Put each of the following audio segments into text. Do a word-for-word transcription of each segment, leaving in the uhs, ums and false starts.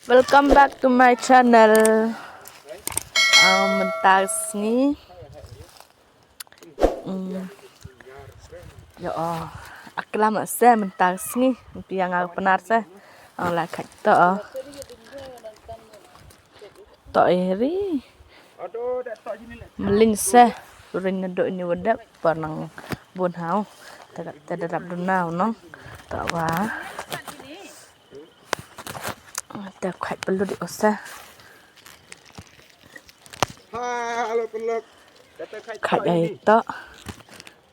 Welcome back to my channel. Ah, mynta sngi. Mm. Yo, oh. Aklam se mynta sngi. Pia nga pnar se. Ang la khait to. To eri. Melin se. Ring na do ni wadap. Par nang bun hau. Te da rap duna nong. To wa. Te khait pelut di osa. Khait ai to.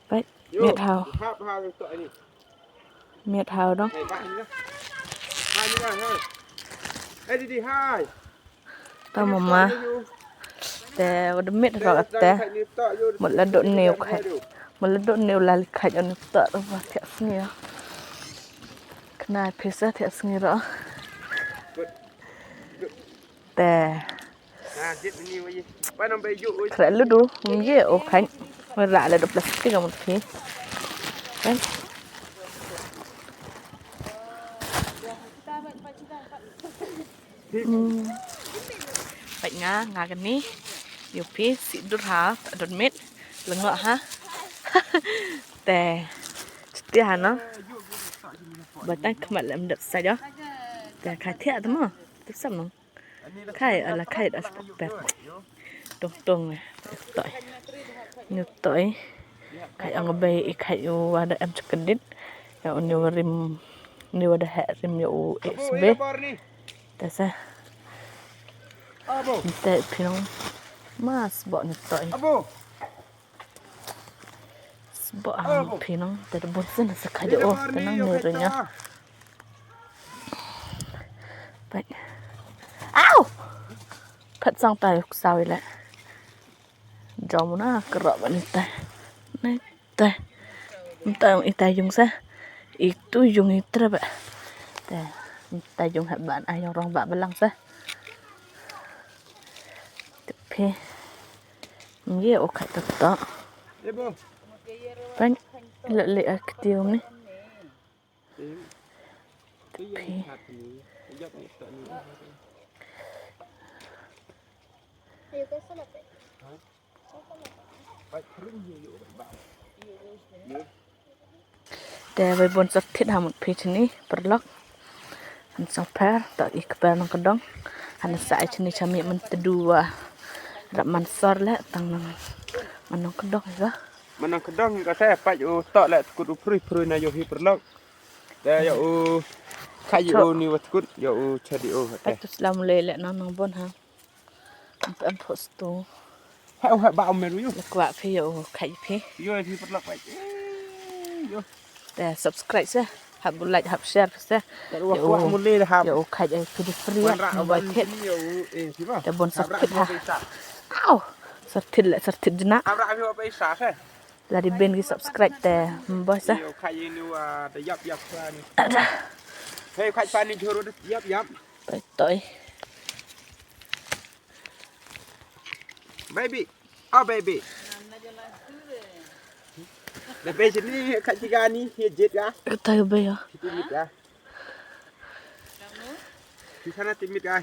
Bai, miet hau. Miet hau dong. Hai, hai. Hai, hai. Hai, didi, hai. Ta mama. Te wad miet ro te. Mut la dot new khait. Mut la dot new la li khait on to ro ba thiak sngi. Kna pisa thiak sngi ro. Te. Khra lu du, um ye o khait. Wa la la do plastik am phi. Kan. Hmm. Pait nga, nga kani. Yo phi, si dur ha, dot mit. Lengo ha. Te. Chuti ha no. Batang khmat lem dep sa jo. Te kha thiak te mo. Tip sam no. Khai ala khai da spok pet. Tong tong eh. Toi. Nyu toi. Khai ang bai i khai u wada em chakadit. Ya u ni warim ni wada he rim ya u S B. Tasa. Te pinong. Mas bok nyu toi. Sbo ang phi nong te da bun sen sa kha jo te nang ne ru nya. Pai. Au! Phat sang tai uk sawi le. Jom na kro ba ni tai. Ni tai. Ni tai ong itai jung sa. Itu jung itra ba. Te. Itai jung ha ban ayong rong ba balang sa. Te phi. Ngi u khat ta ta. Pan le le ak tiu ni. Phi. Te bai bun sat thit ha mut phi chini paralok. Han song pher ta i kper nong kedong. Han sa i chini chami men tedu wa rap man sor le tang nang man nong kedong ga. Man nong kedong ga te pat u tok le tkut u phrui phrui na yo hi paralok. Te yo u khai yo u ni wa tkut yo u chadi u. Pat tu slam le le nong nong bun ha. Em em post tu. Hai hai ba om meru yo. Lak wa phi yo khai phi. Yo phi paralok pai. Yo. Te subscribe se. Hap like hap share se. Yo khai ai phi di free. Bai phi. Te bon subscribe ha. Au. Subscribe le subscribe jena. La di ben gi subscribe te. Mbos se. Yo khai ni wa da yap yap sa ni. Ada. Hey khai pa ni joro da yap yap. Pai toi. Baby. Oh baby. Da baby ni kat tiga ni ye jet ga. Kata ga baby ya. Kita mit ga. Di sana timit ga.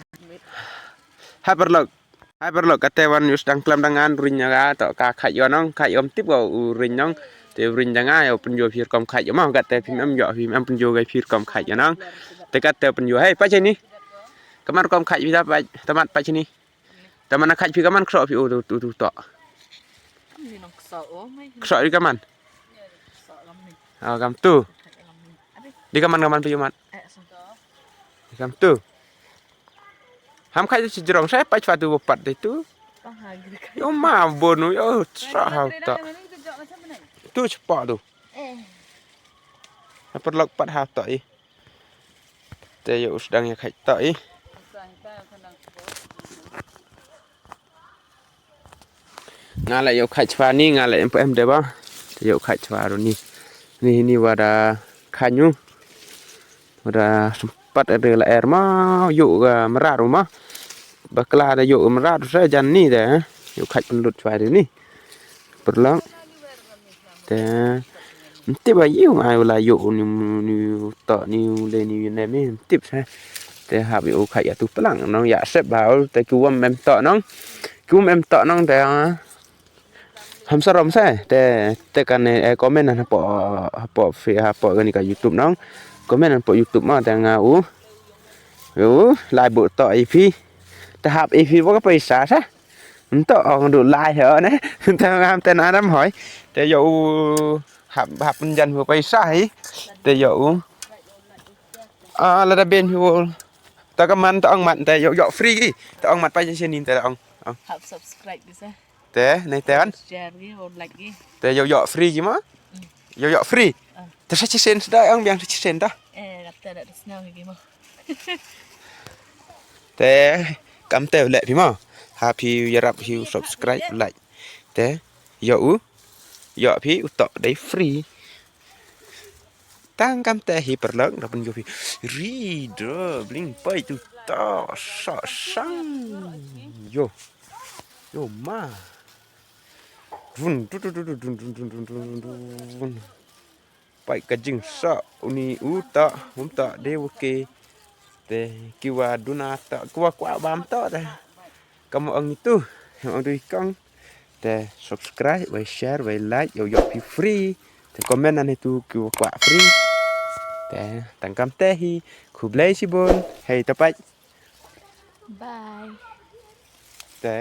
Hai paralok. Hai paralok kate wan yus dang klam dangan rin nya ga to ka khat yo nong khat yo tip ga u rin nong. Te rin janga yo pun yo phir kom khat yo ma kate phim em yo phim em pun yo ga phir kom khat yo nong. Te kate pun yo hai pa chini. Kamar kom khat yo da pa tamat pa chini. Taman a khat phi kaman kso phi u tu tu to. Kso ri kaman. Oh kam tu. Di kaman kaman phi mat. Di kam tu. Ham khat si jrong sai pa chwa tu pat de tu. Yo ma bonu yo sa ha to. Tu chpa tu. Ha paralok pat ha to i. Te yo u sdang ya khat to i. Nga la yo khat chwa ni nga la em em de ba. Te yo khat chwa ru ni. Ni ni wada khanyu. Wada sempat ada la er ma yo ga mera ru ma. Bakla da yo mera ru sa jan ni de. Yo khat penlut chwa ru ni. Paralok. Te. Mtip ba yu ngai wala yu ni ni to ni le ni ne me mtip sa. Te hap ïa u kha ïa tu plang nong ïa sep ba u te ki wam em to nong. Ki wam em to nong te, ah, ham sarom sa te te kan, eh, comment nan hapo hapo fi hapo kani ka YouTube nong. Comment nan hapo YouTube ma te nga u. U lai bu to i phi. Te hap i phi ba ka paisa sa. Nto ong du lai ho ne. Te ngam te na ram hoi. Te ïa u hap hap pynjan hu paisa hi. Te ïa u. Ah, lada ben hu. Ta ka man ta ong mat te ïa u ïa free ki. Ta ong mat pa jin sini te ong. Ong. Hap subscribe bisa. Te ne te kan. Share ki or like ki. Te ïa u ïa free ki ma. Ïa u ïa free. Ah. Te sa chi sen da ong biang sa chi sen da. Eh, kata da snow ki ma. Te kam te u leh phi ma. Ha phi ïarap hi u subscribe, like. Te ïa u ïa phi u tok dei free. Tang kam te hi paralok da pun ïa phi. Ri dra bling pai tu ta sa sang. Ïo. Ïo ma. Dun dun dun dun. Peit ka jingsoh une u ta, um ta de u ke. Te ki wa duna ta, ki wa kwah bam ta te. Ka mo ong itu, ong tu i kong. Te subscribe, wei share, wei like, ïa u ïa phi free. Te comment nan itu ki wa kwah free. Te tang kam te hi, khublei shibun. Hei ta peit. Bye. Te